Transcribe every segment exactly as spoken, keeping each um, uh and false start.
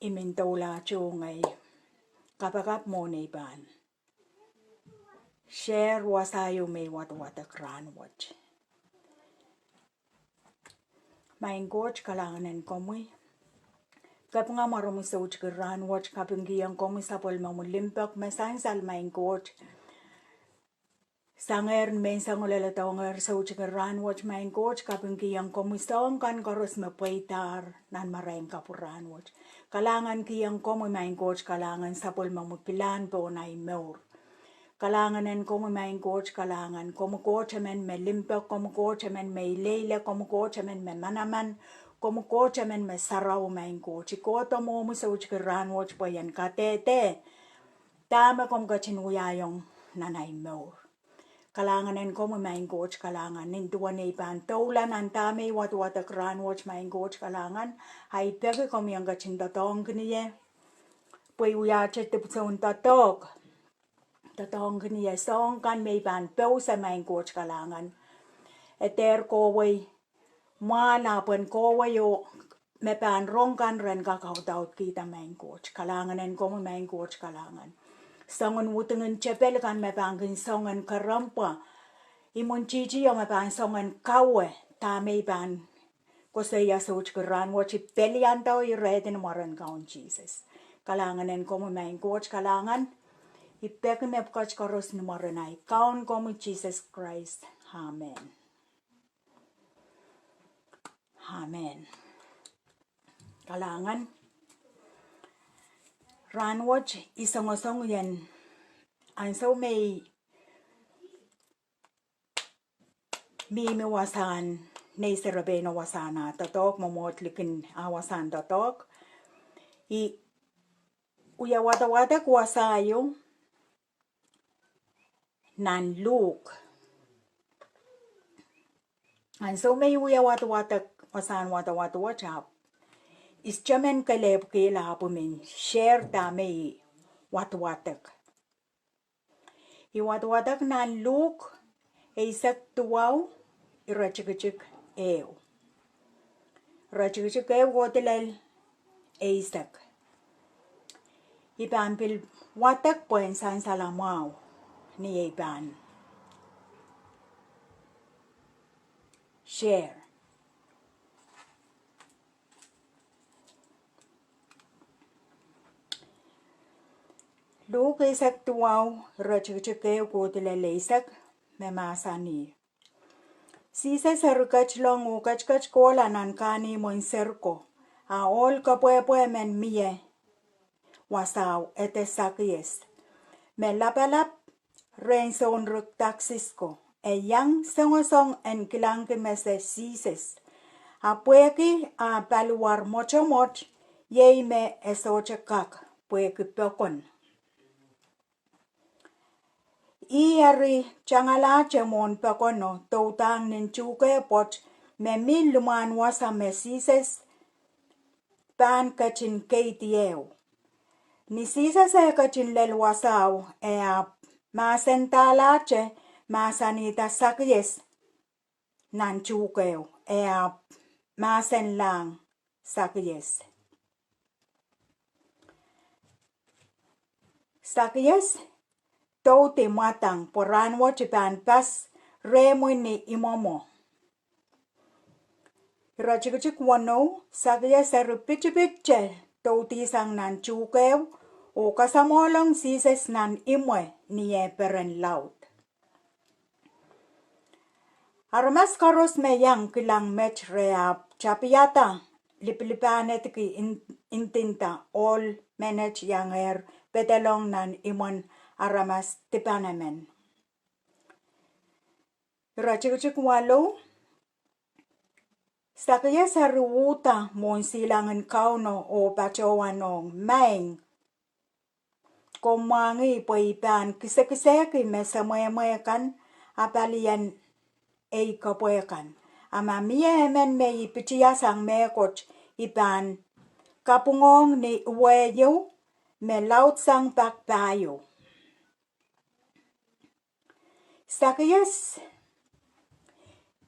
I men doulahte ngehi kapakap mwohn ei pahn share wasa ieu me I wadawadek rahnwet. Maing Koht, kalahngan en komwi. Kapinga mwaromwi soutik rahnwet, kapingkihong komwi sapwellimomwi limpoak me sansal, Maing Koht. Sangehr ni menseng oh leledohngehr soutik rahnwet, Maing Koht, kapingkihong komwi soahng kan koaros me pweidahr nan marain kapw rahnwet. Kalahngan kihong komwi, Maing Koht, kalahngan sapwellimomwi pilahn pohn ahi mour. Kalahngan en komwi, Maing Koht, kalahngan. Komwi Koht emen me limpoak, komwi Koht emen me ileile, komwi Koht emen me manaman, komwi Koht emen me sarawi, Maing Koht. I kohdo mwohmwi soutik rahnwet pwe I en kadehde dahme komw ketin wiahiong nan ahi mour. Kalahngan en komwi, Maing Koht, kalahngan. Nin duwen ei pahn doula nan dahme I wadawadek rahnwet, Maing Koht, kalahngan. Ahi peki komwi en ketin doadoahngkin ie pwe I wiahte dipwisoun doadoahk. Doadoahngkin ie soahng kan me I pahn pousehla, Maing Koht, kalahngan. E dehr kohwei mwahl, ahpw en kohwei oh me pahn rong kan ren kak audaudkihda, Maing Koht. Kalahngan en komwi, Maing Koht, kalahngan. Soangen wudingin tepel kan me pahn kin soangen kerempwa imwintihti oh me pahn soangen kawe dahme I pahn koasoia soutik rahnwet, I pelianda oh I rehdi ni mwaren Kaun Sises. Kalahngan en komwi, Maing Koht, kalahngan. I peki mepwukat koaros ni mwaren ahi Kaun komwi Sises Krais. Amen. Amen. Kalahngan. Rahnwet I songosong ien ansou me I mihmi wasahn nei serepeino, wasahn ah doadoahk, mwomwohd likin ah wasahn doadoahk. I wie wadawadek wasa ieu nan Luk. Ansou me I wie wadawadek wasahn wadawad wet, ahpw I sohte men kelehpwkihla, ahpw I men share dahme I wadawadek. I wadawadek nan Luk eisek duwau, iretikitik ehu. Iretikitik ehu kohdi lel eisek. I pahn pil wadek pwehn sansal mwahu ni ei pahn share. Luk eisek duwau, iretikitik ehu kohdi lel eisek, me mahsanih: Sises eri ketilong oh ketiket kohla nan kahnimwen Seriko, a ohl kepwehpwe men mie wasao, ede Sakies, me lapalap rehn sounrik taksis ko. E iang songosong en kilangki mese Sises, a pwehki ah paliwar mwotomwot, iei me e sohte kak pwehki pokon. Ih eri tangalahte mwohn pokono, doudahng nin tuhke pwoat me mi limwahn wasa me Sises pahn ketin keidi ehu. Ni Sises eh ketin lel wasao, e ahpw mahsendahlahte mahsanihda Sakies nan tuhke ehu, e ahpw mahsenlahng Sakies. Sakies doudi mwadang pwe rahnwet I pahn pas rehmwi ni imwomwo. Iretikitik weneu, Sakies eri pitipit te doudisang nan tuhke ehu oh kasamwohlong Sises nan imwe ni eh peren laud. Aramas koaros me iang kilang met re ahpw tapihada lipilipahnedki, ndinda ohl menet iangehr pedelong nan imwen aramas dipan emen. Iretikitik walu, Sakies eri uhda mwohn silangin Kauno oh patohwanohng, Maing, komw mwahngih pwe I pahn kisekisehki me semwehmwe kan apalien ei kepwe kan. A ma mie emen me I pitiasang mehkot, I pahn kapwungohng ni uwe ieu me laudsang pak pahieu. Sakies,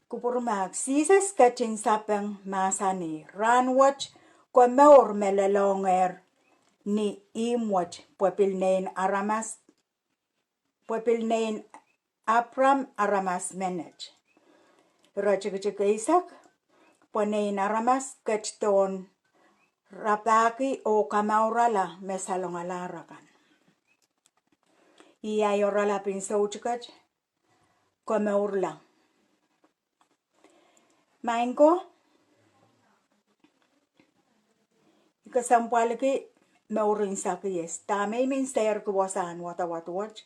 kupwurmahk, Sises ketin sapeng, mahsanih, Rahnwet komour me lelohngehr ni ihmw wet, pwe pil nein aramas, pwe pil nein Abram aramas menet. Iretikitik eisek, pwe nein aramas ketidohn rapahki oh kamourala me salongalahr akan. Ih ahi oaralap en soutiket, komourla. Maing ko, I kesempwalki mouren Sakies. Dahme I men seirki wasahn wadawad wet,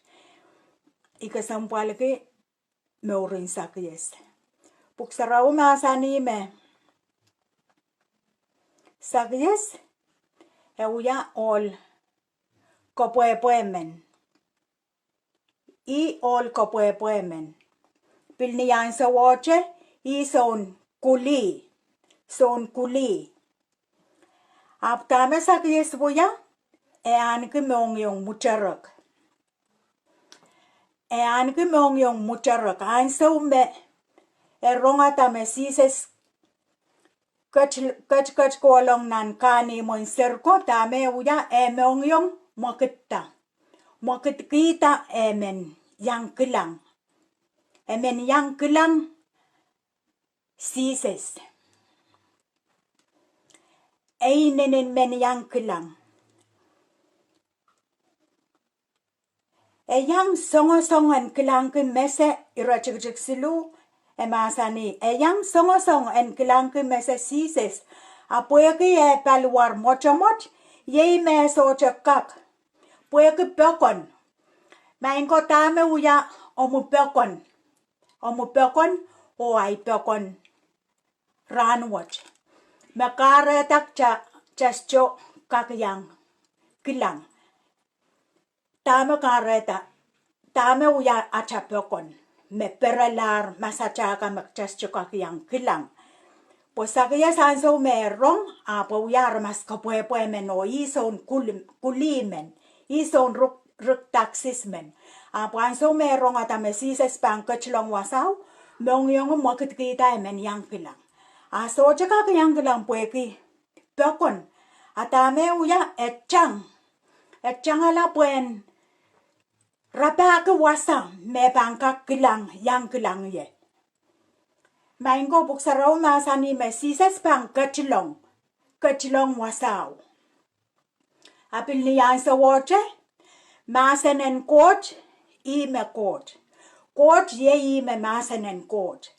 I kesempwalki mouren Sakies. Pwuhk Sarawi mahsanih me Sakies e wia ohl kepwehpwe men. Ih ohl kepwehpwe men. Pil ni ahnsowohte, ih soun kulih, soun kulih. Ahpw dahme Sakies wia? E ahneki mohngiong mwuterek. E ahneki mohngiong mwuterek. Ansou me e rongada me Sises ket, ket, ketikohlong nan kahnimwen seriko, dahme e wia? E mohngiong mwekidda. Mwekidkihda emen iang kilang. Emen iang kilang Sises. E inenen men iang kilang. E iang songosong en kilangki mese, iretikitik siluh, e mahsanih, e iang songosong en kilangki mese Sises, a pwehki eh paliwar mwotomwot, iei me e sohte kak, pwehki pokon. Maing ko, dahme wia omw pokon? Omw pokon, oh ahi pokon rahnwet, me kahrehda kita, kita sohte kak iang kilang. Dahme kahrehda, dahme wia ata pokon me perelahr masatail kan me kita sohte kak iang kilang? Pwe Sakias ansou me e rong, ahpw e wia aramas kepwehpwe men oh ih soun kul, kulih men, ih soun rik, rikidaksis men. Ahpw ansou me e rongada me Sises pahn ketilong wasao, mohngiong mwekidkihda emen iang kilang. A sohte kak iang kilang pwehki pokon. A dahme wia? E tang. E tangala pwehn rapahki wasa me pahn kak kilang, iang kilang ie. Maing ko, Pwuhk Sarawi mahsanih me Sises pahn ketilong, ketilong wasao. A pil ni ahnsowohte, mahsen en Koht, ih me Koht. Koht iei ih me mahsen en Koht.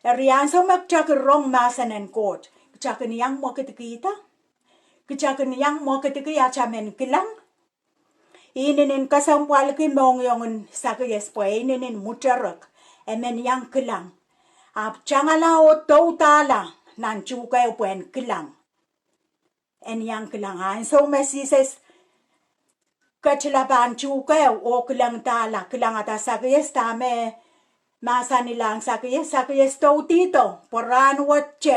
Eri ansou me kita kin rong mahsen en Koht, kita kin iang mwekidkihda. Kita kin iang mwekidki ata men kilang. E inenen kesempwalki mohngiong en Sakias pwe e inenen mwuterek, emen iang kilang. Ahpw tangala oh doudahla nan tuhkehu pwehn kilang. En iang kilang. Ansou me Sises ketila pahn tuhkehu oh kilangdahla, kilangada Sakias, dahme mahsanilahng Sakias? Sakias doudihdo, pwe rahnwet te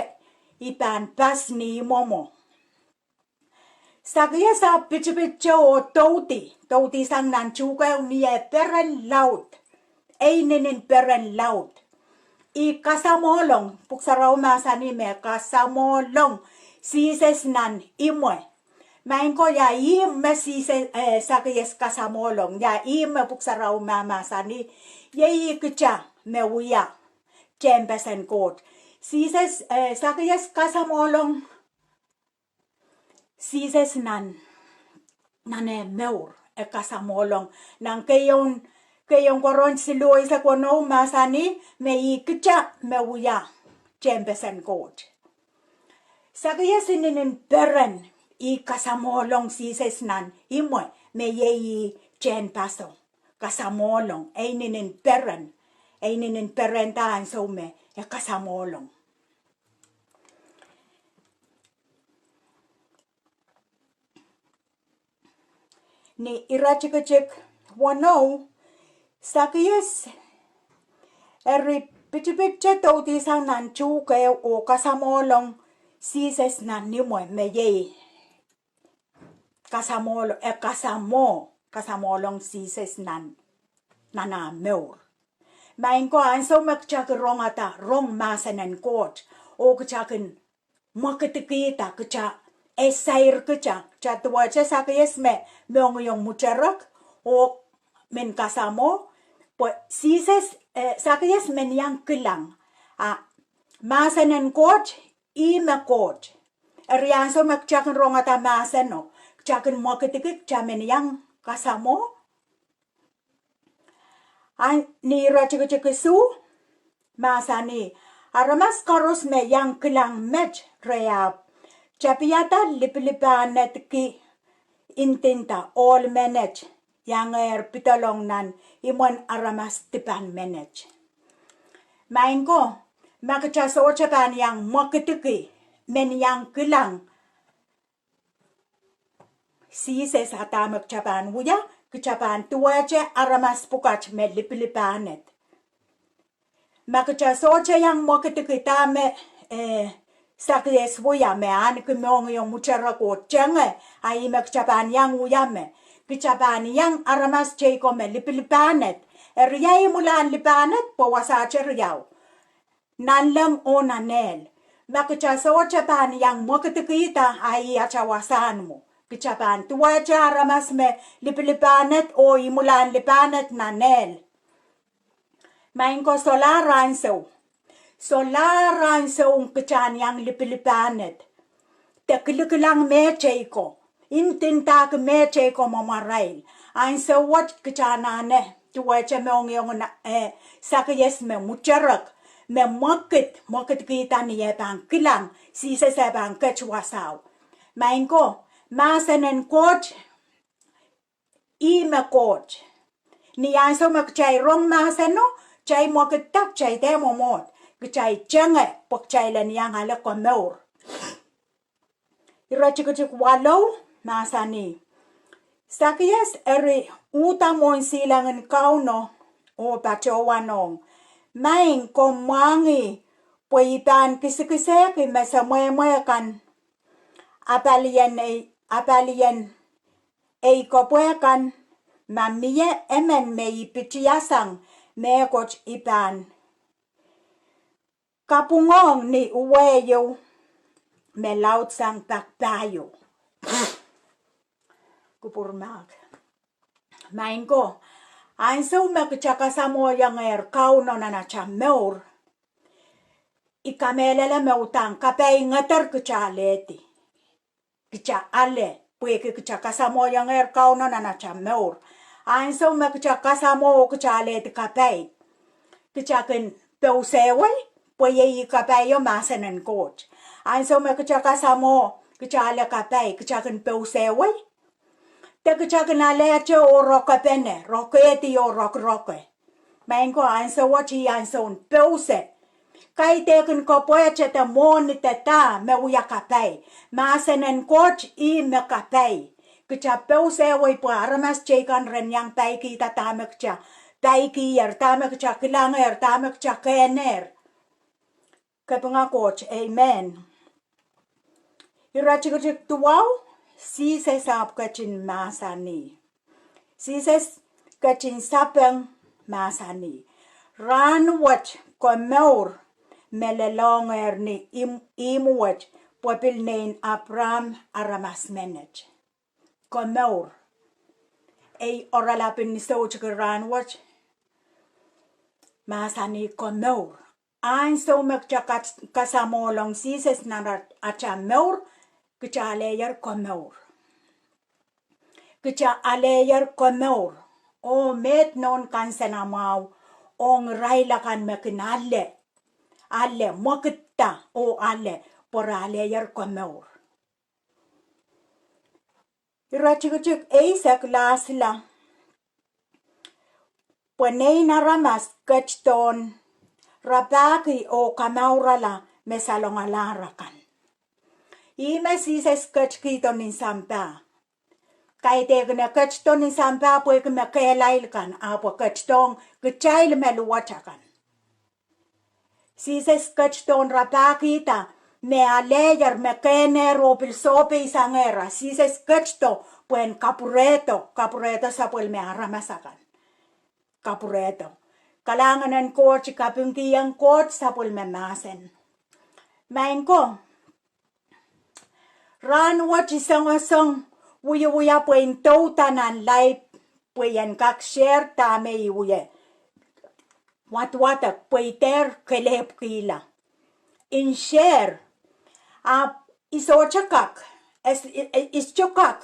I pahn pas ni imwomwo. Sakias ahpw pitipit te oh doudi, doudisang nan tuhkehu ni eh peren laud, e inenen peren laud. I kasamwohlong, Pwuhk Sarawi mahsanih me kasamwohlong Sises nan imwe. Maing ko, ia ihmw me Sises, eh, Sakias kasamwohlong? Ia ihmw me Pwuhk Sarawi mahmahsanih? Iei ih kita me wia tehnpasen Koht. Sises, eh, Sakias kasamwohlong Sises nan, nan eh mour, e kasamwohlong. Nan keieun, keieun Korint siluh eisek weneu mahsanih me ih kita me wia tehnpasen Koht. Sakias inenen peren, I kasamwohlong Sises nan imwe me iei ih tehnpaso. Kasamwohlong, e inenen peren, e inenen perenda ansou me e kasamwohlong. Ni iretikitik weneu, Sakias eri pitipit te doudisang nan tuhkehu oh kasamwohlong Sises nan imwe me iei kasamwohl, e kasamwo, kasamwohlong Sises nan, nan ah mour. Maing ko, ansou me kita kin rongada, rong mahsen en Koht, oh kita kin mwekidkihda, kita, e sair kita, kitail duwehte Sakias me mohngiong mwuterek oh men kasamwo, pwe Sises, eh, Sakias men iang kilang, ah, mahsen en Koht, ih me Koht. Eri ansou me kitail kin rongada mahseno, kitail kin mwekidki, kitail men iang kasamwo. Ahn ni iretikitik isuh, mahsanih, aramas koaros me iang kilang met re ahpw tapiada lipilipahnedki, ndinda ohl menet iangehr pidolong nan imwen aramas dipan menet. Maing ko, ma kitail sohte pahn iang mwekidki, men iang kilang Sises a dahme kitail pahn wia, kitail pahn duwehte aramas pwukat me lipilipahned. Ma kitail sohte iang mwekidki dahme, eh, Sakias wia, me ahneki mohngiong mwuterek oh tenge, a ih me kitail pahn iang wia me, kitail pahn iang aramas teiko me lipilipahned. Eri ia imwilahn lipahned? Pwe wasahte riau, nanleng oh nan ehl. Ma kitail sohte pahn iang mwekidkihda, a ih atail wasahn mwo. Kitail pahn duwehte aramas me lipilipahned oh imwilahn lipahned nan ehl. Maing ko, solahr ansou, solahr ansou kitail en iang lipilipahned de kilikilang mehteiko, ndindahki mehteiko mwamwarail. Ansou wet kitail anahne duwehte mohngiong, eh, Sakias me mwuterek, me mwekid, mwekidkihda ni eh pahn kilang Sises eh pahn ket wasao. Maing ko, mahsen en Koht, ih me Koht. Ni ansou me kitail rong mahseno, kitail mwekidda, kitail dehr mwomwohd, kitail tenge pwe kitail en iang ale komour. Iretikitik waluh, mahsanih, Sakias eri uhda mwohn silangin Kauno oh patohwanohng, Maing, komw mwahngih pwe I pahn kisikisehki me semwehmwe kan, apalien ei, apalien ei kepwe kan, ma mie emen me I pitiasang mehkot I pahn kapwungohng ni uwe ieu me laudsang pak pahieu. Kupwur mahk. Maing ko, ansou me kitail kasamwohiengehr Kauno nan atail mour, I kamehlele me udahn kapai ngeder kitail alehdi. Kitail ale, pwehki kitail kasamwohiengehr Kauno nan atail mour. Ansou me kitail kasamwo oh kitail alehdi kapai, kitail kin pousehwei, pwe iei kapaio mahsen en Koht. Ansou me kitail kasamwo, kitail ale kapai, kitail kin pousehwei, de kitail kin alehte oh rokepene, rokehdi oh rokiroke. Maing ko, ansou wet ih ansoun pouse. Kaidehk en kepwehte de mwohni de dah me wia kapai. Mahsen en Koht ih me kapai. Kitail pousehwei pwe aramas teikan ren iang paikihda dahme kitail paikiher, dahme kitail kilangehr, dahme kitail kehnehr. Kapinga Koht, amen. Iretikitik duwau, Sises ahpw ketin mahsanih. Sises ketin sapeng, mahsanih, Rahnwet komour me lelohngehr ni ihmw, ihmw wet, pwe pil nein Apraam aramas menet. Komour. Ei oaralap en soutiki rahnwet, mahsanih komour. Ansou me kitail kasamwohng Sises nan atail mour, kitail aleier komour. Kitail aleier komour. Oh, meid nohn kansenamwahu ong irail akan me kin ale, ale, mwekidda oh ale, pwe re aleier komour. Iretikitik eisek, lasla, pwe Nein Aramas ketdohn rapahki oh kamourala me salongalahr akan. Ihme Sises ketkihdo nin sampah. Kaidehkin e ketdo nin sampah pwehki me kehlail kan, ahpw e ketdohng kitail me luwet akan. Sises ketdohn rapahkihda me aleier, me kehnehr oh pil sohpeisangehr. Sises ketdo pwehn kapwurehdo, kapwurehdo sapwellime aramas akan. Kapwurehdo. Kalahngan en Koht, kapingkihong Koht sapwellime mahsen. Maing ko, rahnwet I songosong wiewia pwein douda nan laip pwe I en kak share dahme I wie wadewadek pwe I dehr kelehpwkihla. I en share, ahpw I sohte kak, I, I, I sohte kak,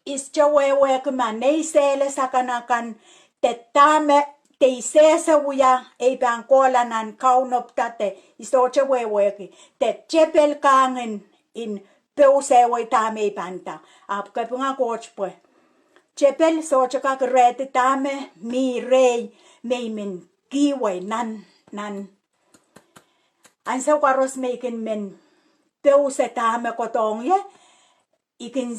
I sohte wehwehki ma nei sehla sakanakan de dahme de I sehse wia ei pahn kohla nan kaunop da de I sohte wehwehki de tepel kangin I en pousehwei dahme I pahn nda. Ahpw kapinga Koht pwe tepel sohte kak irehdi dahme mi rehi me I men kihwei nan, nan ansou koaros me I kin men pousehda me kohdohng ie, I kin,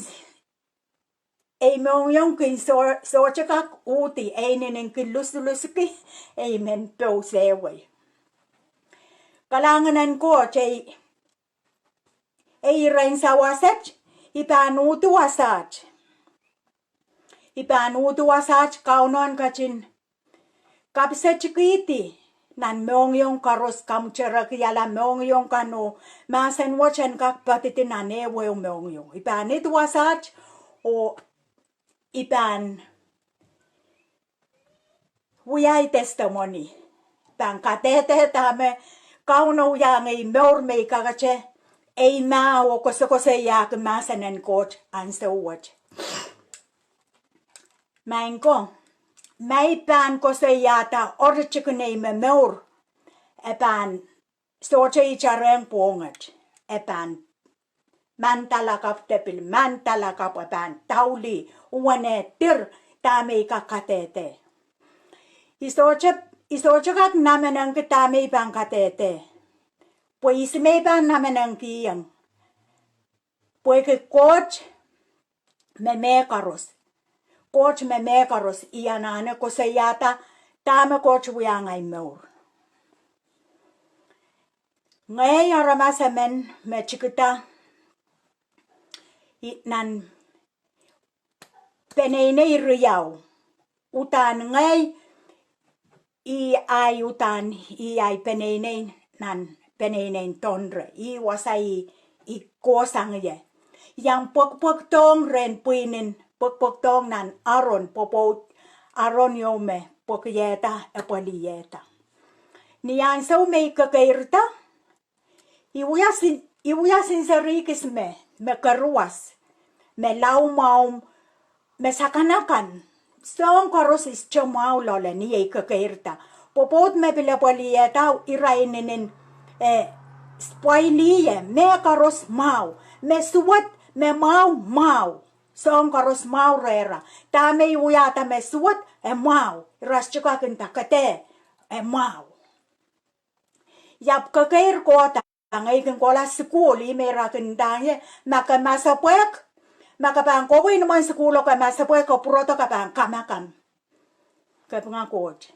ei mohngiong kin soh-, sohte kak uhdi, ei ninin kin lusulus ki, ei men pousehwei. Kalahngan en Koht, ei, ei iren sawaset, I pahn uhdi wasaht. I pahn uhdi wasaht Kauno en ketin kapisetikihdi nan mohngiong koaros, kamwuterekihala mohngiong kan oh mahsen wet en kak poadidi nan ehuehu mohngiong. I pahn uhdi wasaht oh I pahn wia ei testimony, pahn kadehde dahme Kauno wiahiong ei mour me I kakete ei mah oh kosokosoiahki mahsen en Koht ansou wet. Maing ko, ma I pahn koasoiahda eri tikin ei momour, e pahn sohte itarehng pwohnget, e pahn mandalakapw de pil mandalakapw, e pahn daulih, uwen eh dir dahme I kak kadehde. I sohte, I sohte kak namenengki dahme I pahn kadehde, pwe ihs me I pahn namenengkihong. Pwehki Koht me mehkoaros, Koht me mehkoaros, I anahne koasoiahda dahme Koht wiahiong ei mour. Ngehi aramas emen me tikida nan peneinei riau. Uhdahn ngehi, ih ahi uhdahn, ih ahi peneinei nan peneineien Dohnre. Ih wasa I, I kohsang ie. I ahpw pwekpwekdohng rehn pwihn en, pwekpwekdohng nan Aaron, pwopwoud Aaron ieu me pwekiehda, epweliehda. Ni ansou me I kekeirda, I wia sin, I wia sin seri kis me, me koaros, me laumwahu, me sakanakan. Soahng koaros I sohte mwahu loale ni ei kekeirda. Pwopwoud me pil epweliehda, ira inenen, eh, spoil ie, mehkoaros mwahu, me suwed, me mwahu, mwahu. Soahng koaros mwahu rehra. Dahme I wiahda me suwed, e mwahu. Ira sohte kak nda ke dehr, e mwahu. I ahpw kekeir kohda, ngehi kin kohla sukuhl, ih me ira kin ndahng ie, ma ke masepwehk, ma ke pahn kohwei ni imwen sukuhlo ke masepwehk, ke pwurodo ke pahn kamakam. Kapinga Koht.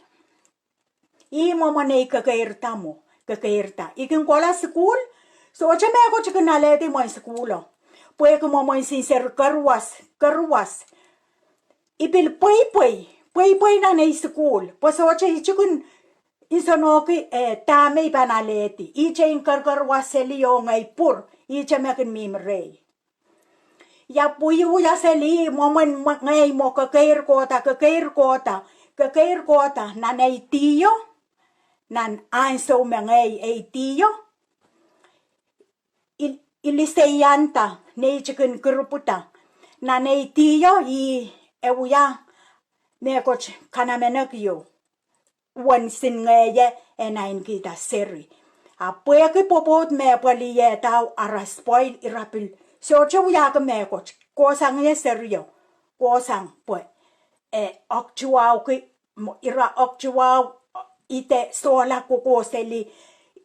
Ih mwomwen ei kekeirda mwo, kekeirda. I kin kohla sukuhl, sohte mehkot I kin alehdi imwen sukuhlo. Pwehki mwomwen sin seri koaros, koaros, I pil pweipwei, pweipwei nan ei sukuhl. Pwe sohte I tikin nsenohki, eh, dahme I pahn alehdi. Ihte I en kerker wahseli oh ngehi pwur, ihte me kin mihmi rehi. I ahpw wiewia seli, mwomwen mwe-, ngehi mwo kekeir kohda, kekeir kohda, kekeir kohda, nan ei diho, nan ansou me ngehi ei diho, I, I liseianda, nei tikin kiripwida. Nan ei diho, ih e wia mehkot kanamenek ieu. Uwen sin ngehi e nainkihda seri. Ahpw pwehki pwopwoud me pweliehda ara spoil ira pil sohte wiahki mehkot. Kohsang ie serio. Kohsang pwe, eh, oktiwahuki, ira oktiwahu, ide sohla kohkohseli,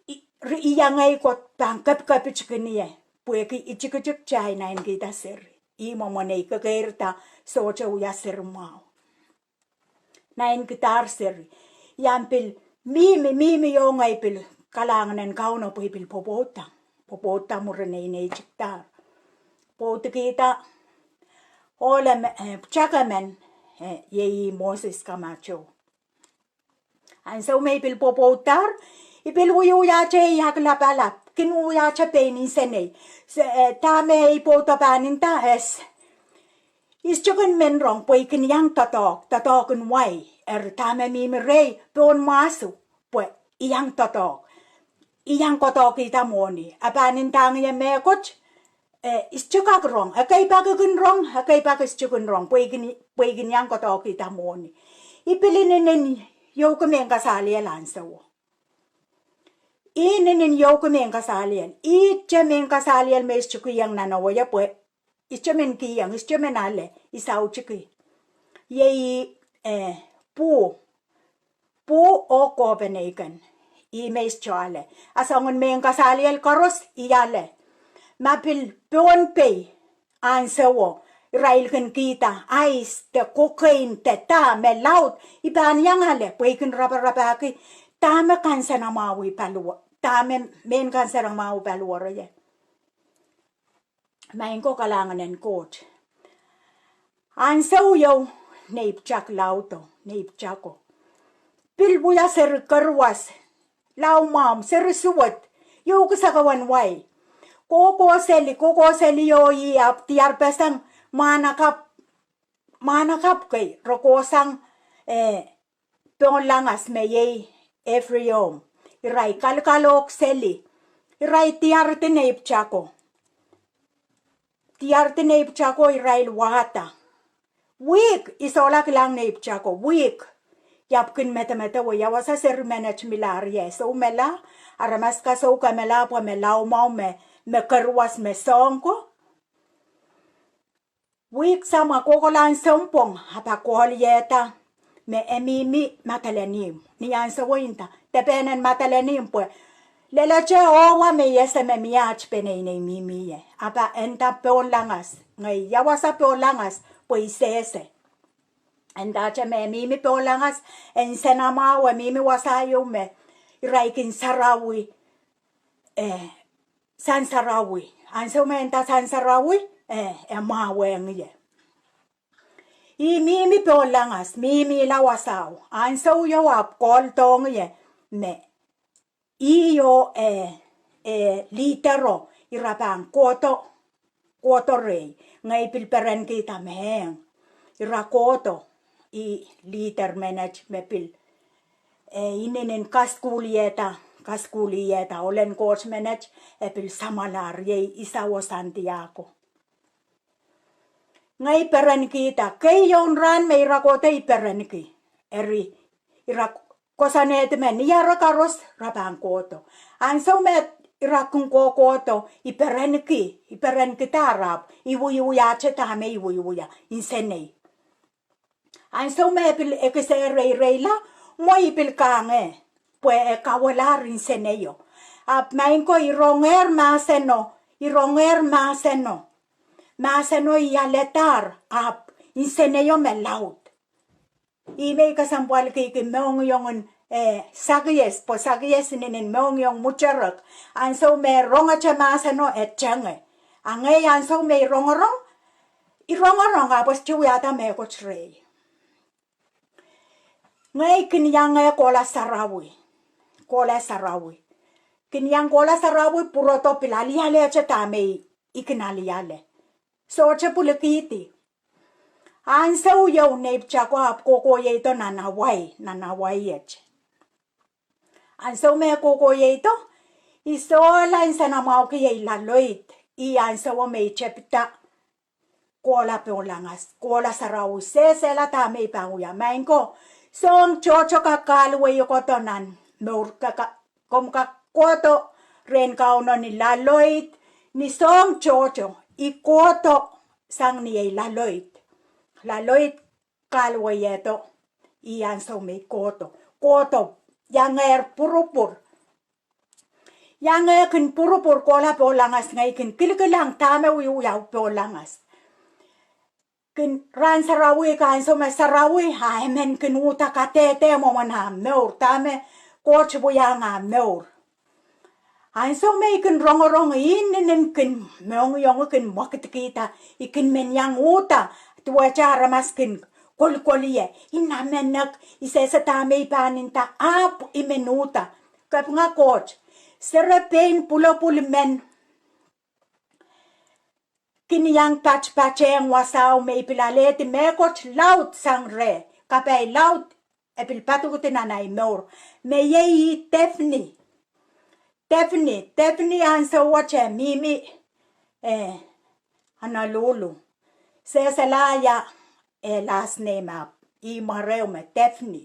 I, ri, I iang ei kot pahn kepikepit kin ie. Pwehki I tikitik te ahi nainkihda seri. Ih mwomwen ei kekeirda sohte wia seri mwahu. Nainkihdahr seri. I ahpw pil mihmi, mihmi oh ngehi pil kalahngan en Kauno pwe I pil pwopwoudda. Pwopwoudda mwurin ei neitikdahr. Pwoudikihda ohl emen, eh, pwutak emen, eh, iei Moses Kamato. Ansou me I pil pwopwoudahr, I pil wiewia te ei aklapalap, kin wiewia te pein nsenei. Se, eh, dahme ei pwoudo pahn nda, eh, I sohte kin men rong pwe I kin iang doadoahk, doadoahk en wai. Eri dahme mihmi rehi, pohn mwahsu, pwe I iang doadoahk. I iang kohdohkihda mwohni. A pahn ndahng ie mehkot, eh, I sohte kak rong. Ekei pak I kin rong, ekei pak I sohte kin rong, pwe I kin, pwe I kin iang kohdohkihda mwohni. I pil inenen iouki mehn kasaliel ahnsowo. I inenen iouki mehn kasaliel. Ihte mehn kasaliel me I sohte kihong nan ewe ie pwe I sohte men kihong, I sohte men ale, I sautiki. Iei, eh, pwu, pwu oh kopeneiken. Ih me I sohte ale. A soangen mehn kasaliel koaros I ale. Ma pil pohn pei ahnsowo, irail kin kihda ice de cocaine de dah me laud, I pahn iang ale, pwe I kin raparapahki dahme kansenamwahu paliwa-, dahme mehn kansenamwahu paliwere ie. Maing ko, kalahngan en Koht. Ahnsou ieu nei pwutak laudo, nei pwutako. Pil wia seri keruwas, laumwahu, seri suwed, iouki sakawan wai. Kohkohseli, kohkohseli oh ih ahpw diarpeseng mwahnakapw, mwahnakapw kei, re kohsang, eh, pohnlangas me iei Efraim. Irail kalkalohk seli. Irail diardi nei pwutako. Diardi nei pwutako irail wahda. Wihk, I sohla kilang nei pwutako, wihk. I ahpw kin medemedewe, ia wasa seri menet milahr ie, soumela, aramas kasou kemela pwe me laumwahu me, me keruwas me soahng ko. Wihk samwa kohkohlahn sounpwong, ahpw a kohl iehda me e mihmi Madolenihmw. Ni ahnsowo I nda, depehnen Madolenihmw pwe lelehte owa me I ese me mie aht peneinei mihmi ie. Ahpw e nda pohnlangas, ngehi ia wasa pohnlangas pwe I sehse. E ndahte me e mihmi pohnlangas, e nsenamwahu, e mihmi wasa ieu me irail kin sarawi, eh, sansarawi. Ahnsou me e nda sansarawi, eh, e mwahuwehng ie. Ih mihmi pohnlangas, mihmihla wasao. Ahnsou ieu ahpw kohldohng ie me ih oh, eh, eh, leadero ira pahn kohdo, kohdo rehi. Ngehi pil perenkihda me ira kohdo, ih leader menet me pil, eh, inenen kasukuhl iehda, kasukuhl iehda ohlen Koht menet, e pil samwalahr, iei Isao Santiago. Ngehi perenkihda, keieu rahn me ira kohdo I perenki. Eri, ira koasoanehdi me ni ara koaros ira pahn kohdo. Ahnsou me ira kin kohkohdo, I perenki, I perenkihda ira ahpw I wiwiahte dahme I wiwia, nsenei. Ahnsou me e pil ekis reirei la, mwo I pil kangoange, pwe e kawelahr nseneio. Ahpw maing ko, I rongehr mahseno, I rongehr mahseno. Mahseno I aledahr, ahpw nseneio me laud. Ih me I kesempwalkihki mohngiongen, eh, Sakies, pwe Sakies inenen mohngiong mwuterek. Ahnsou me e rongete mahseno e tenge. A ngehi ahnsou me I rongorong, I rongorong ahpw e sohte wiahda mehkot rehi. Ngehi kin iang kohla sarawi, kohla sarawi. Kin iang kohla sarawi, pwurodo pil alialehte dahme I kin aliale. Sohte pwilikihdi. Ahnsou ieu nei pwutako ahpw kohkohieido nan Hawaii, nan Hawaii et. Ahnsou me kohkohieido, I sohla nsenamwahuki ei laloid, ih ahnsou me I tepida kohla pohnlangas, kohla sarawi, sehsehla dahme I pahn wia. Maing ko, soahng tohto kak kahluwei kohdo nan mour, ka, ka, komw kak kohdo rehn Kauno ni laloid, ni soahng tohto, I kohdo sang ni ei laloid. Laloid kahluweiehdo, ih ahnsou me I kohdo, kohdo, iangehr pwurupwur. Iangehr kin pwurupwur kohla pohnlangas, ngehi kin kilikilang dahme wiwiahu pohnlangas. Kin rahn sarawi, ahnsou me sarawi, a emen kin uhda kadehde mwomwen ah mour, dahme Koht wiahiong ah mour. Ahnsou me I kin rongorong, inenen kin mohngiong kin mwekidkihda, I kin men iang uhda, duwehte aramas kin kolkolie, I namenek, I sehse dahme I pahn nda, ahpw I men uhda. Kapinga Koht, serepein pwulopwul men kin iang patpatehng wasao me I pil alehdi mehkot laud sang reh, kapai laud e pil padikidi nan ei mour. Me iei Daphne. Daphne, Daphne ansou wet e mihmi, eh, Honolulu. Sehsehla ia eh last name ahpw ih mwareo me Daphne.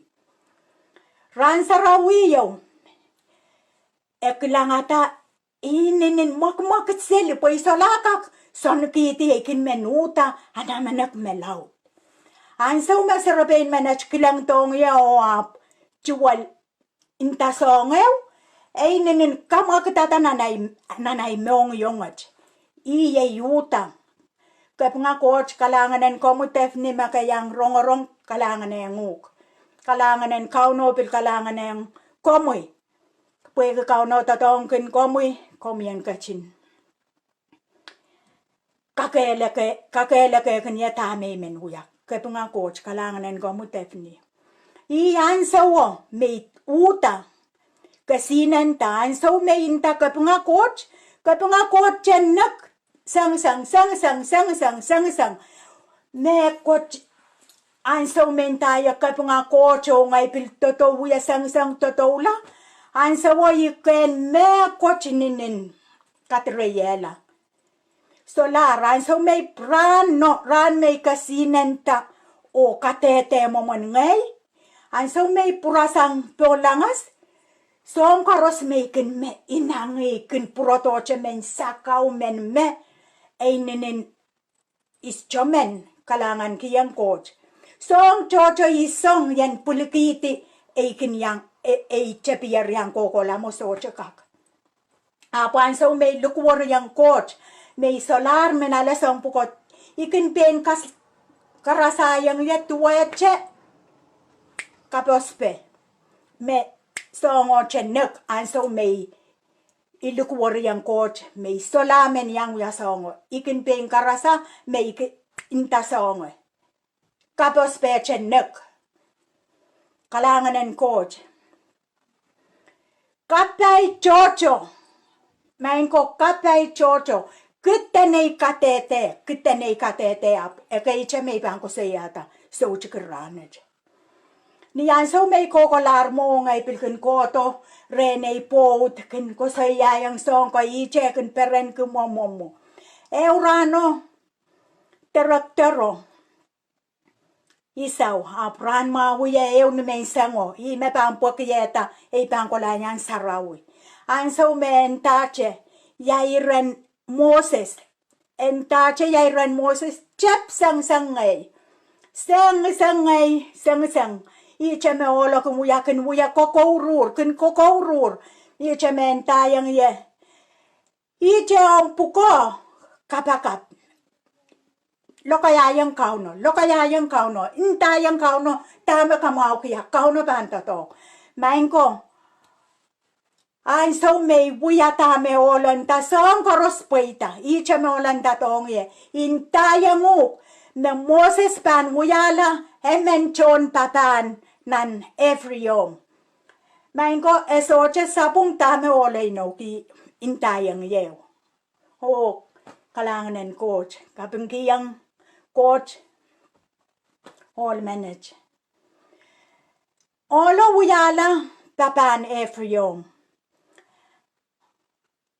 Rahn sarawi ieu e kilangada inenen mwekimwekid seli pwe I sohla kak soanehkihdi ei kin men uhda anahnenek me laud. Ansou me serepein menet kilengdohng ie oh ahpw tuwel nda soahngo, e inenen kamwakidada nan ei, nan ei mohngiong wet. Ih iei uhda. Kapinga Koht, kalahngan en komwi Daphne me ke iang rongorong, kalahngan en uhk. Kalahngan en Kauno pil kalahngan en komwi. Pwehki Kauno doadoahngkin komwi, komwi en ketin kakehleke, kakehleke kin ie dahme I men wia. Kapinga Koht, kalahngan en komwi Daphne. Ih ansouo me I uhda, kesihnenda ansou me I nda kapinga Koht, kapinga Koht te nek, sengiseng, sengiseng, sengiseng, sengiseng. Mehkot ansou me I ndahiong kapinga Koht oh ngehi pil doadoahk, wia sengiseng doadoahkla. Ansouo I kehn mehkot inenen kadireiehla. Solahr ansou me I pwurehng, no, rahn me I kesihnenda oh kadehde mwomwen ngehi. Ansou me I pwurasang pohn langes, soahng koaros me I kin me inangih kin pwurodohte men sakau men me e inenen I tohto men kalahngankihong Koht. Soahng tohto I song ien pwilikihdi ei kin iang, e, ei tepier iang kohkohla mwo sohte kak. Ahpw ansou me I likwerihong Koht, me I solahr men ale soahng pwuko, I kin pein kas, karasaiong ie duwehte kapospe me soahngo te nek ansou me I likwerihong Koht me I solahr men iang wia soahngo. I kin pein karasa me I kin nda soahngo. Kapospe te nek. Kalahngan en Koht. Kapai tohto. Maing ko, kapai tohto. Kihda nei kadehde, kihda nei kadehde ahpw ekei te me I pahn koasoiahda soutik rahnwet. Ni ansou me I kohkohlahr mwo ngehi pil kin kohdo rehn ei pwoud kin koasoiaiong soahng ko, ihte kin perenki mwomwohmwo. Ehu rahno director o isau ahpw rahn mwahu ie ehu ni menseng o, ih me pahn pwekiehda ei pahn kohla nan sarawi. Ansou me e ndahte ia iren Moses, e ndahte ia iren Moses, tep sengiseng ngehi. Sengiseng ngehi, sengiseng. Ihte me ohlo kin wia, kin wia kokouruhr, kin kokouruhr. Ihte me ndaiong ie, ihte omw pwukoa kapakap. Lokaiahiong Kauno, lokaiahiong Kauno, ndaiong Kauno dahme ke mwahuki, Kauno pahn doadoahk. Maing ko, ansou me I wia dahme ohlo nda, soahng koaros pweida. Ihte me ohlo ndadohng ie, I ndaiong uhk me Moses pahn wiahla emen tohn papahn nan Efraim. Maing ko, e sohte sapwung dahme ohlo inoukih ndaiong ie. Oh, kalahngan en Koht, kapingkihong Koht ohl menet. Ohlo wiahla papahn Efraim,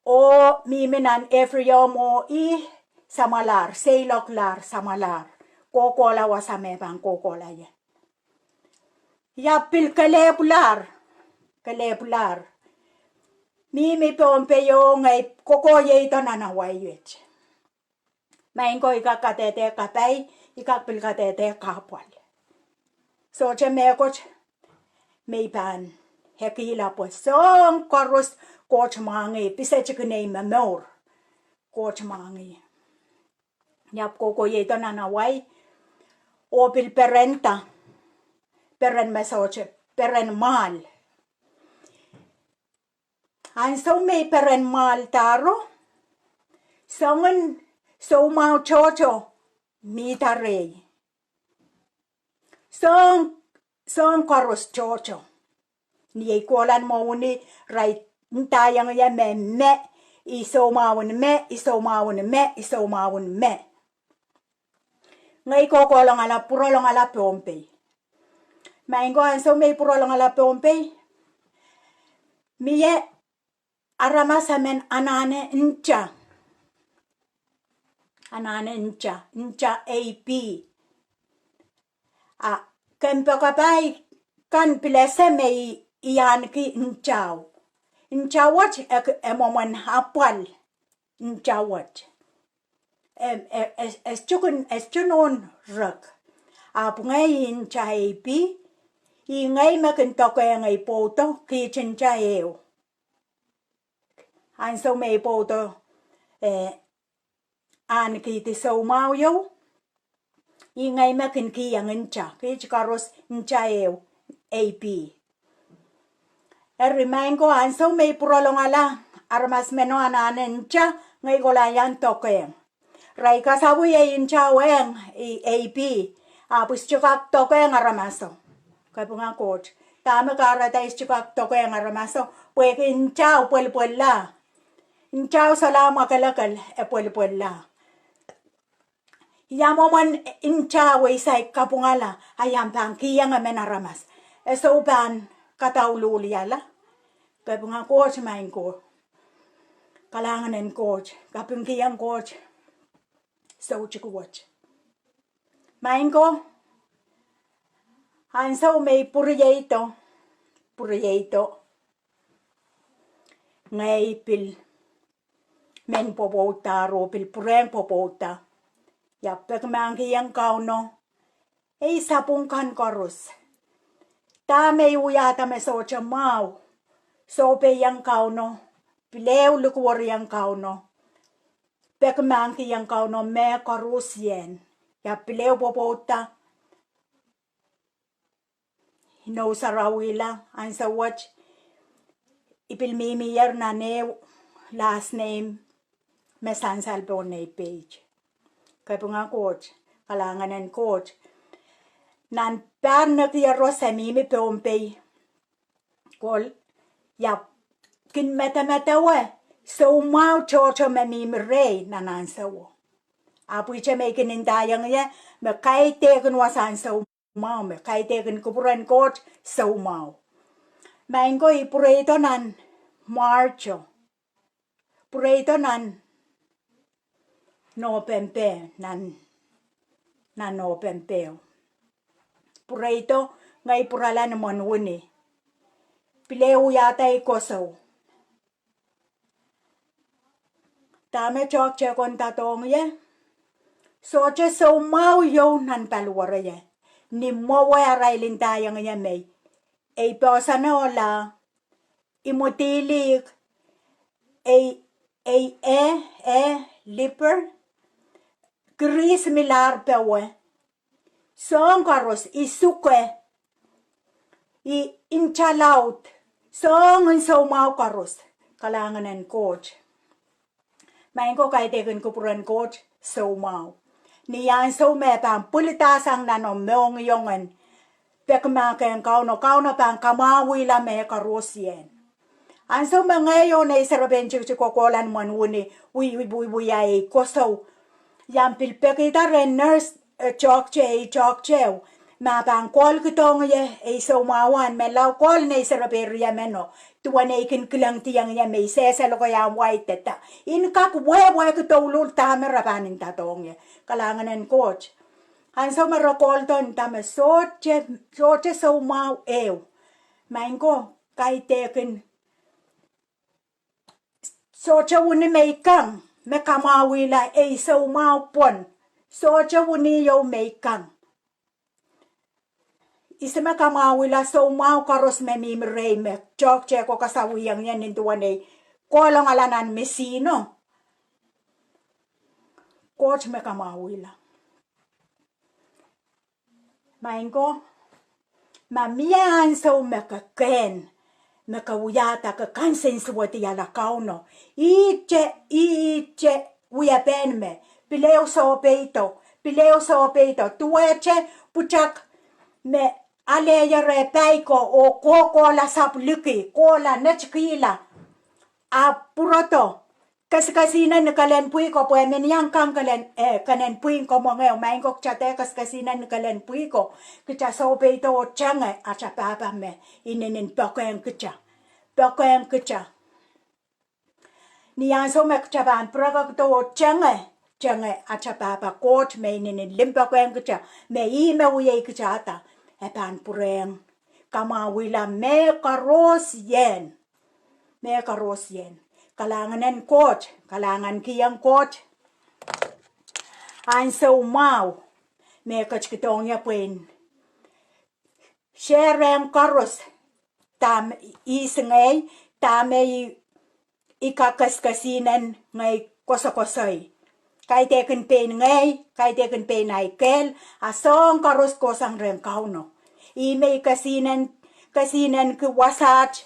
oh mihmi nan Efraim, oh ih samwalahr, seiloaklahr, samwalahr kohkohla wasa me pahn kohkohla ie. Ia pil kelehpwlahr, kelehpwlahr. Mihmi Pohnpei oh ngehi kokoieido nan Hawaii wet. Maing ko, I kak kadehde kapai, I kak pil kadehde kahpwal. Sohte mehkot me I pahn ekihla pwe soahng koaros Koht mwahngih, pisetkin ei momour Koht mwahngih. I ahpw kokoieido nan Hawaii oh pil perenda, peren me sohte, peren mwahl. Ansou me I peren mwahl dahro, soangen soumwahu tohto mihda rehi. Soahng, soahng koaros tohto. Ni ei kohla mwohni, irail ndaiong ie me me I soumwahun me, I soumwahun me, I soumwahun me. Ngehi kohkohlongala, pwurolongala Pohnpei. Maing ko, ansou me I pwurolongala Pohnpei, mie aramas emen anahne nta. Anahne nta, nta A B. A kempoakapai kan pil ese me I, I ahneki ntao. Ntao wet e, e mwomwen apwal. Ntao wet. E, e, e, e tukin, e tunohn rek. Ahpw ngehi nta A B, ih ngehi me kin dokehngehi pwoudo, kiht nta ehu. Ansou me I pwoudo, eh, ahnekihdi soumwahu ieu, ih ngehi me kin kiheng nta, kiht koaros nta ehu, A B. Eri maing ko, ansou me I pwurolongala aramas meno anahne nta, ngehi kohla iang dokehng. Eri I kasawih ei ntao ehng, I, A B, ahpw I sohte kak dokehng aramaso. Kapinga Koht. Dahme kahrehda I sohte kak dokehng aramaso? Pwehki ntao pwelipwella. Ntao solahr mwakelekel, e pwelipwella. Ia mwomwen ntao e saik kapwungala, a I ahpw pahn kiheng emen aramas? E sou pahn kadauluhliala. Kapinga Koht maing ko. Kalahngan en Koht, kapingkihong Koht soutik wet. Maing ko, ansou me I pwurieido, pwurieido, ngehi pil men pwopwoudda, oh pil pwurehng pwopwoudda. Ia pekimahkihong Kauno ei sapwung kan koaros. Dahme I wiahda me sohte mwahu, sohpeiong Kauno, pil ehu likwerihong Kauno, pekimahkihong Kauno mehkoaros ien. Ia pil ehu pwopwoudda, inou sarawihla, ansou wet I pil mihmier nan ehu last name me sansal pohn nei page. Kapinga Koht, kalahngan en Koht. Nan pahr nekiero se mihmi Pohnpei, kol, ia kin medemedewe soumwahu tohto me mihmi rehi nan ansouo. Ahpw ihte me I kin ndaiong ie me kaidehkin wasahn soumwahu, me kaidehkin kupwuren Koht soumwahu. Maing ko, I pwureido nan March o, pwureido nan Nopempe, nan, nan Nopempe o. Pwureido, ngehi pwurala ni mwohn wini. Pil ehu wiahda ei kosou. Dahme toahkte ko ndadohng ie? Sohte soumwahu ieu nan paliwere ie. Ni mwowe arail ndaiong ie me ei poahsoan ohla, imwidihlik, ei, ei eh, eh, liver, grease me lahr powe, soahng koaros, I suke, I ntalaud, soangen soumwahu koaros. Kalahngan en Koht. Maing ko, kaidehkin kupwuren Koht soumwahu. Ni ansou me pahn pwilidahsang nan omw mohngiong en pekimahkehng Kauno, Kauno pahn kamwahwihla mehkoaros ien. Ansou me ngehi oh nei serepein tikitik kohkohla ni mwohn wini, wi, wi, wi, wia ei kosou, I ahpw pil pekihda rehn nurse, eh, toahkte, ei toahkte o, ma pahn kohlkidohng ie ei soumwahu wahn, menlau kohl nei serepein riemeno, duwen ei kin kilengdiong ie me I sehse lokaiahn waidada. I kak wehwehki douluhl dahme re pahn ndadohng ie. Kalahngan en Koht. Ansou me re kohldo, nda me sohte, sohte soumwahu ehu. Maing ko, kaidehkin sohte wini me I kang me kamwahwihla ei soumwahu pwon. Sohte wini ieu me I kang. Ihs me kamwahwihla soumwahu koaros me mihmi rehi me toahkte ko kasawihong ie nin duwen ei kohlongala nan misihno? Koht me kamwahwihla. Maing ko, ma mie ansou me ke kehn, me ke wiahda ke kansensuwedihala Kauno, ihte, ihte wiepen me pil ehu sohpeido, pil ehu sohpeido, duwehte pwutak me aleier eh pai ko oh kohkohla sapw liki, kohla netikihla, ahpw pwurodo, kesikesihnen ni kelen pwihko, pwe men iang kang kelen, eh, kenen pwihn komwongeo, maing ko, kita dehr kesikesihnen ni kelen pwihko, kita sohpeido oh tenge ata pahpa me inenen poakehng kita. Poakehng kita. Ni ansou me kita pahn pirekekdo oh tenge, tenge ata pahpa Koht me inenen limpoakehng kita, me ih me wiahkihda kita, e pahn pwurehng kamwahwihala mehkoaros ien. Mehkoaros ien. Kalahngan en Koht, kalahngan kihong Koht ansou mwahu me e ketikihdohng ie pwehn shareong koaros, dahme ihs ngehi, dahme i, i kak kesikesihnen ngehi koasokoasoi. Kaidehkin pein ngehi, kaidehkin pein ahi kehl, a soahng koaros kohsang rehn Kauno. Ih me i kesihnen, kesihnen ki wasaht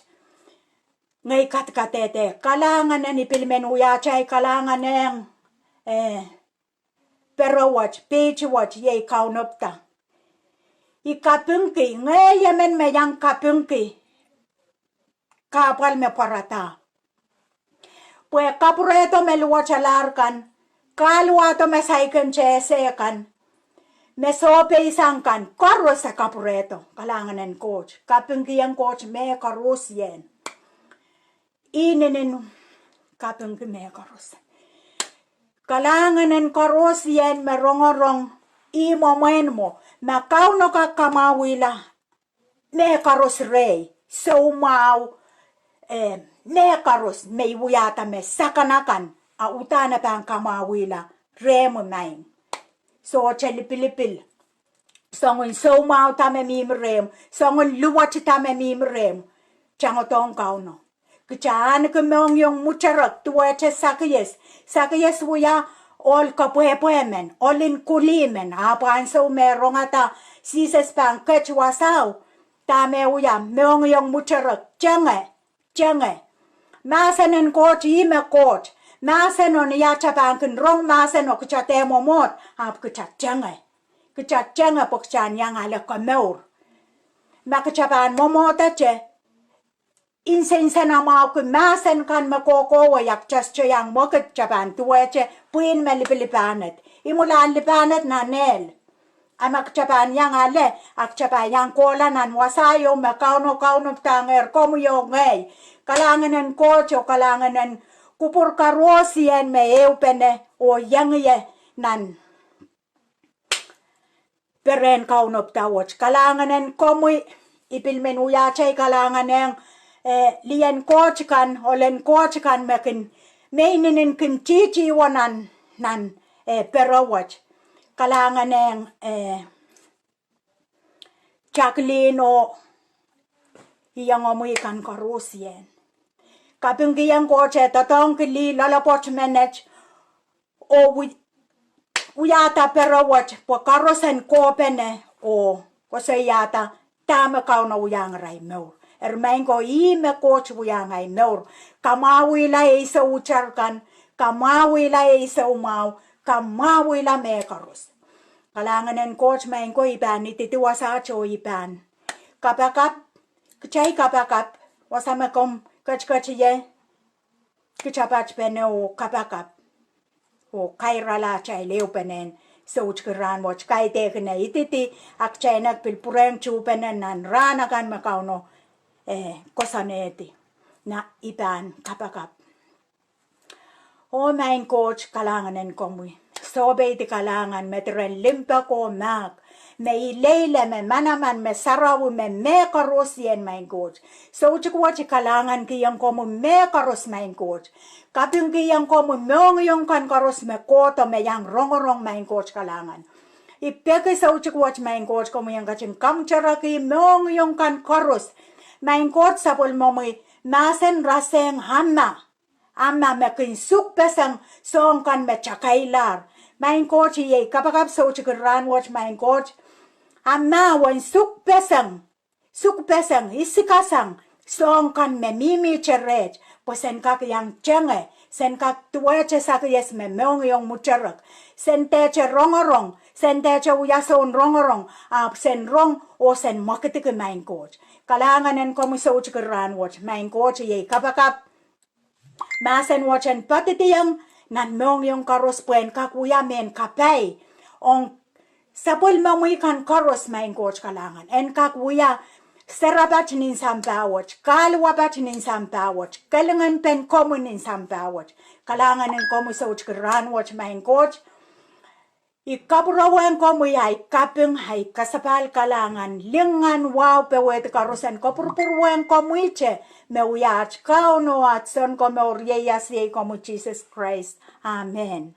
ngehi kadkadehde. Kalahngan en, I pil men wiahda ei kalahngan ong, eh, pere wet, page wet, iei kaunopada. I kapingki, ngehi emen me iang kapingki kahpwal me pwarada. Pwe kapwurehdo me luwetalahr kan, kahluwahdo me saikinte ese kan, me sohpeisang kan, koaros e kapwurehdo. Kalahngan en Koht, kapingkihong Koht mehkoaros ien. Inenen kapingki mehkoaros. Kalahngan en koaros ien me rongorong ih mwomwen mwo, ma Kauno kak kamwahwihala mehkoaros rehi, soumwahu, eh, mehkoaros me I wiahda me sakanakan, a uhdahn e pahn kamwahwihala rehmwi maing. Sohte lipilipil. Soangen soumwahu da me mihmi rehmw, soangen luwet da me mihmi rehmw, tangodohng Kauno. Kita ahneki mohngiong mwuterek duwehte Sakias. Sakias wia ohl kepwehpwe men, ohl en kulih men, ahpw ansou me e rongada Sises pahn ket wasao, dahme e wia? Mohngiong mwuterek, tenge, tenge. Mahsen en Koht, ih me Koht. Mahseno, ni ata pahn kin rong mahseno kita dehr mwomwohd, ahpw kita tenge. Kita tenge pwe kita en iang ale komour. Ma kita pahn mwomwohdete nsensenamwahuki mahsen kan me kohkohwei, a kita sohte iang mwekid, kita pahn duwehte pwihn me lipilipahned, imwilahn lipahned nan ehl. A ma kita pahn iang ale, a kita pahn iang kohla nan wasa ieu me Kauno kaunopadahng komwi oh ngehi. Kalahngan en Koht oh kalahngan en kupwur koaros ien me ehupene oh iang ie nan perehn kaunopada wet. Kalahngan en komwi. I pil men wiahda ei kalahngan ong, eh, lien Koht kan, ohlen Koht kan me kin, me inenen kin tihti wo nan, nan, eh, pere wet. Kalahngan ong, eh, Jacqueline oh iengomwi kan koaros ien. Kapingkihong Koht e doadoahngki lih loalopwoat menet oh wi-, wiahda pere wet pwe koaros en kohpene oh koasoiahda dahme Kauno wiahiong arail mour. Eri maing ko, ih me Koht wiahiong ahi mour. Kamwahwihala ei soutar kan, kamwahwihala ei soumwahu, kamwahwihala mehkoaros. Kalahngan en Koht maing ko, I pahn ididi wasaht oh I pahn kapakap, kitail kapakap, wasa me komw ketiket ie, kita patpene oh kapakap oh kairala atail ehupenen soutiki rahnwet. Kaidehk kin ididi, a kitail en kak pil pwurehng tuhpene nan rahn akan me Kauno, eh, koasoanehdi. Na I pahn kapakap. Oh maing Koht, kalahngan en komwi. Sohpeidi kalahngan me diren limpoak oh mahk, me ileile, me manaman, me sarawi, me mehkoaros ien maing Koht. Soutik wet I kalahngankihong komwi mehkoaros maing Koht. Kapingkihong komwi mohngiong kan koaros me kohdo me iang rongorong maing Koht kalahngan. I peki soutik wet maing Koht komwi en ketin kamwutereki mohngiong kan koaros. Maing Koht sapwellimomwi mahsen rasehng Amma. Amma me kin sukpeseng soahng kan me takailahr. Maing Koht, iei kapakap soutiki rahnwet maing Koht. Amma wen sukpeseng, sukpeseng, isikasang soahng kan me mihmihte reht, pwe sen kak iang tenge, sen kak duwehte Sakias me mohngiong mwuterek. Sen dehte rongorong, sen dehte wia soun rongorong, ahpw sen rong oh sen mwekidki maing Koht. Kalahngan en komwi soutiki rahnwet maing Koht, iei kapakap. mahsen wet en poadidiong nan mohngiong koaros pwe en kak wia mehn kapai ong sapwellimomwi kan koaros, maing Koht kalahngan. En kak wia sarawi pat nin sampah wet, kahluwa pat nin sampah wet, kelingenpen komwi nin sampah wet. Kalahngan en komwi soutik rahn wet, maing Koht. I kapwurehng komwi ahi kaping, ahi kasapahl, kalahngan, lingan, wahu, powehdi koaros en kapwurpwurwehng komwihte me wia at Kaun oh at Sounkomour, ieias iei komwi Sises Krais. Amen.